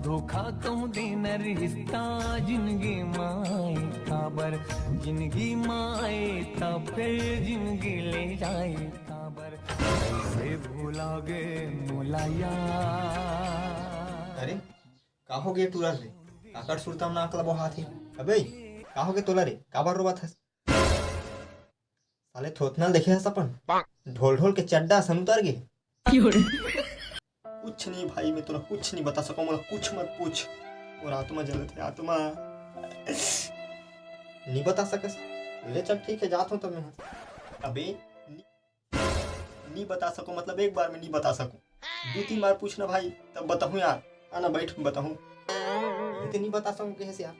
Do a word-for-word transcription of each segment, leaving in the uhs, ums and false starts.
धोखा कहूँ देना रिश्ता जिंदगी माए काबर, जिंदगी माए तब फिर जिंदगी ले जाए काबर, कैसे भुला गे मोला यार। अरे, का हो गे टूरा रे? काकर सुरता म नाक ल बोहात हे? अबे, का हो गे तोला रे? काबर रोवत हस? साले थोथना ल देखे हस अपन? ढोल ढोल के चड्डा असन उतर गे। कुछ नहीं भाई, मैं तोला कुछ नहीं बता सकूं, मोला कुछ मत पूछ। मोर आत्मा जलत हे, आत्मा। नहीं बता सकस? ले चल, ठीक है, जात हूं तब मैं। अबे, नी, नहीं बता सकूं, मतलब एक बार में नहीं बता सकूं। दो तीन बार पूछना भाई, तब बताहूं यार। आना बैठ, बताहूं। ये तो नहीं बता सकूं कैसे यार।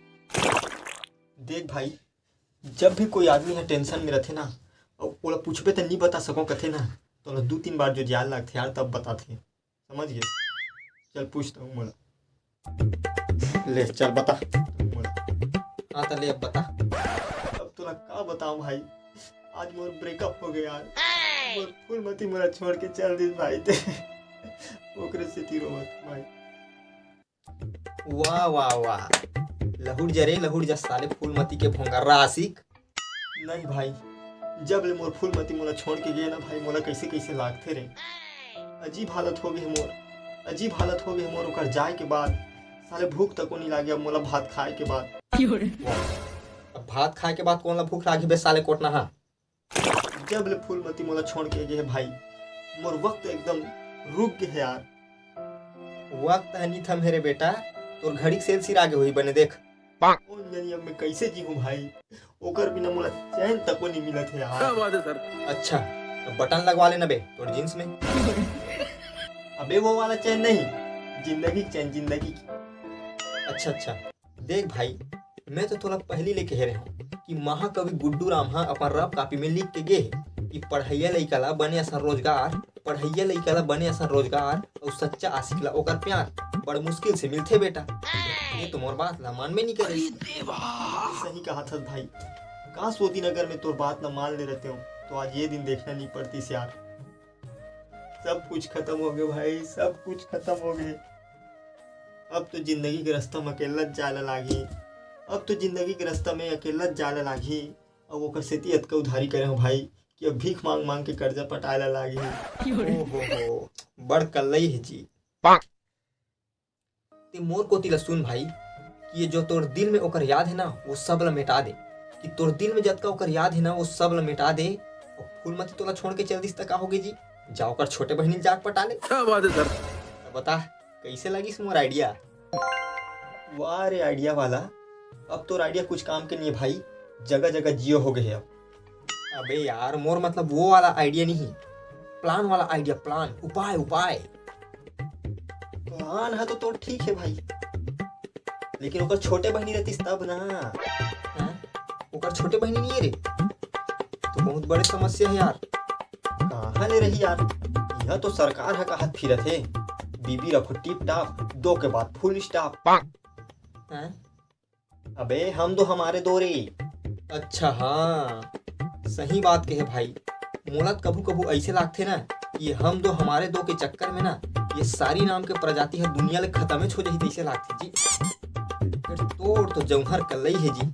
देख भाई, जब भी कोई आदमी ह टेंशन में रथे ना, अउ ओला पूछबे त नहीं बता सकूं कथे ना, तो ओला दो तीन बार जो जान लगथे यार, तब बताथे। समझ गे? चल पूछता हूँ मोला। ले चल बता। मोला। हाँ त ले अब बता। अब तोला का बताऊं भाई, आज मोर ब्रेकअप हो गया यार। मोर फूलमती मोला छोड़ के चल दिस भाई ते। ओकरे सेती रोवत भाई। वाह वाह वाह, लहुड़ जा रे लहुड़ जा साले फूलमती के भोंगर्रा आशिक। नहीं भाई, जब ले मोर फूलमती मोला छोड़ के गे ना भाई, मोला कैसे कैसे लागथे रे। अजीब हालत हो गए मोर, अजीब हालत हो गए मोर ओकर जाए के बाद। साले भूख तको नहीं लागे अब मोला भात खाए के बाद। वाह, अब भात खाए के बाद कोन ला भूख लागे बे साले कोटना हा? जब ले फूलमती मोला छोड़ के गे हे भाई, मोर वक्त एकदम रुक गे हे यार। वक्त ह नी थम हे रे बेटा, तोर घड़ी के सेल सिरा गे होही बने देख। कौन जनी अब मैं कैसे जीहूं भाई, ओकर बिना मोला चैन तको नहीं मिलत हे यार। क्या बात है सर? अच्छा, तो बटन लगवा लेना बे तोर जींस में। अबे वो वाला चैन नहीं, जिंदगी की चैन, जिंदगी की। अच्छा अच्छा, देख भाई, मैं तो तोला पहली ले कहे रहे हूँ कि महाकवि गुड्डू राम ह अपन रफ कॉपी में लिख के गे हे कि पढ़ैया लइका ला बने असन रोजगार, पढ़ैया लइका ला बने असन रोजगार अउ सच्चा आशिक ला ओकर प्यार बड़ मुश्किल से मिलथे बेटा। ये तो मोर बात ला मानबे नहीं करे। सही कहा था भाई, काश वो दिन अगर मैं तोर बात ला मान ले रहते हूँ तो आज ये दिन देखना नहीं पड़तीस यार। सब कुछ खत्म हो गए भाई, सब कुछ खत्म हो गए। अब तो जिंदगी के रास्ता में अकेला जाए ला लागही, अब तो जिंदगी के रास्ता में अकेला जाए ला लागही। अब ओकर सेती अतका उधारी करे हूँ भाई कि अब भीख मांग मांग के कर्जा पटाए ला लागही। ओ हो हो, बड़ कल्लई हे जी। ते मोर कोती ला सुन भाई, कि ये जो तोर दिल में ओकर याद हे ना, वो सब ला मिटा दे। कि तोर दिल में जतका ओकर याद हे ना, वो सब ला मिटा दे। अउ फूलमती तोला छोड़ के चल दिस त का होगे जी? जा ओकर छोटे बहिनी ल जाके पटा ले। क्या बात है सर? त बता, कैसे लगिस मोर आइडिया? वाह रे आइडिया वाला, अब तोर आइडिया कुछ काम के नहीं है भाई, जगह जगह जियो हो गए हे अब। अबे यार, मोर मतलब वो वाला आइडिया नहीं, प्लान वाला आइडिया, प्लान, उपाय, उपाय। प्लान है तो तोर ठीक है भाई, लेकिन ओकर छोटे बहिनी रहतीस तब ना। हाँ? ओकर छोटे बहिनी नहीं है रे, तो बहुत बड़े समस्या है यार। कहाँ ले रही यार, यह तो सरकार है कहत फिरत है, बीबी रखो टिप टाप, दो के बाद फुल स्टॉप। हाँ? अबे हम दो हमारे दो रे। अच्छा हाँ, सही बात कहे भाई। मोला कभू कभू ऐसे लागथे ना कि ये हम दो हमारे दो के चक्कर में ना ये सारी नाम के प्रजाति ह दुनिया ले खतमेच हो जाही तैसे लागथे जी। फिर तोर तो जौहर कलई है जी,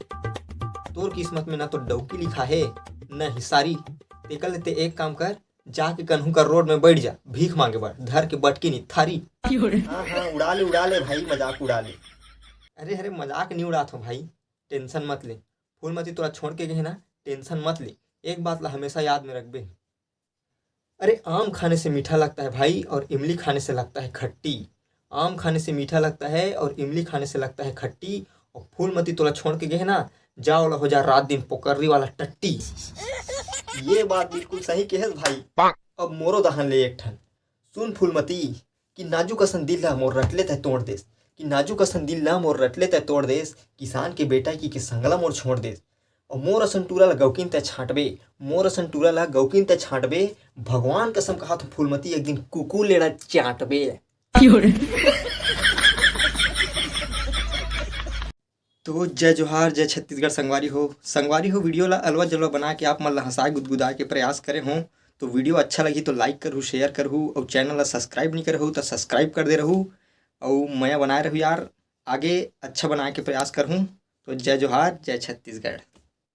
तोर किस्मत में ना तो डौकी लिखा है, ना ही सारी। तेकर ले ते एक काम कर, जाके कन्हू का रोड में बैठ जा, भीख मांगे बर, धर के बटकी नहीं थारी। हाँ हाँ, उड़ा ले उड़ा ले भाई, मजाक उड़ा ले। अरे अरे, मजाक नहीं उड़ात हो भाई, टेंशन मत ले। फूलमती तोला छोड़ के गए ना, टेंशन मत ले। एक बात ला हमेशा याद में रखबे। अरे, आम खाने से मीठा लगता है भाई, और इमली खाने से लगता है खट्टी। आम खाने से मीठा लगता है और इमली खाने से लगता है खट्टी। और फूलमती तोला छोड़ के गए ना, जा ओला हो जा रात दिन पोकर्री वाला टट्टी। ये बात बिल्कुल सही कहे भाई। अब मोरो दहन ले एक ठन। सुन फूलमती, कि नाजुक असन दिल ला मोर रटले तय तोड़ देस, कि नाजुक असन दिल ला मोर रटले तय तोड़ देस, किसान के बेटा की के संगला मोर छोड़ देस। और मोर असन टूरा ला गौकिन तय छांटबे, मोर असन टूरा ला गौकिन तय छांटबे, भगवान कसम कहा तो फूलमती एक दिन कुकुर लेड़ा चांटबे। तो जय जोहार, जय छत्तीसगढ़ संगवारी हो। संगवारी हो, वीडियो ला अलवा जलवा बना के आप मन ला हंसाए गुदगुदाए के प्रयास करे हों। तो वीडियो अच्छा लगी तो लाइक करहू, शेयर करहू और चैनल ला सब्सक्राइब नहीं करहू तो सब्सक्राइब कर दे रहू। अउ मया बनाए रहू यार, आगे अच्छा बनाए के प्रयास करहूँ। तो जय जोहार, जय छत्तीसगढ़।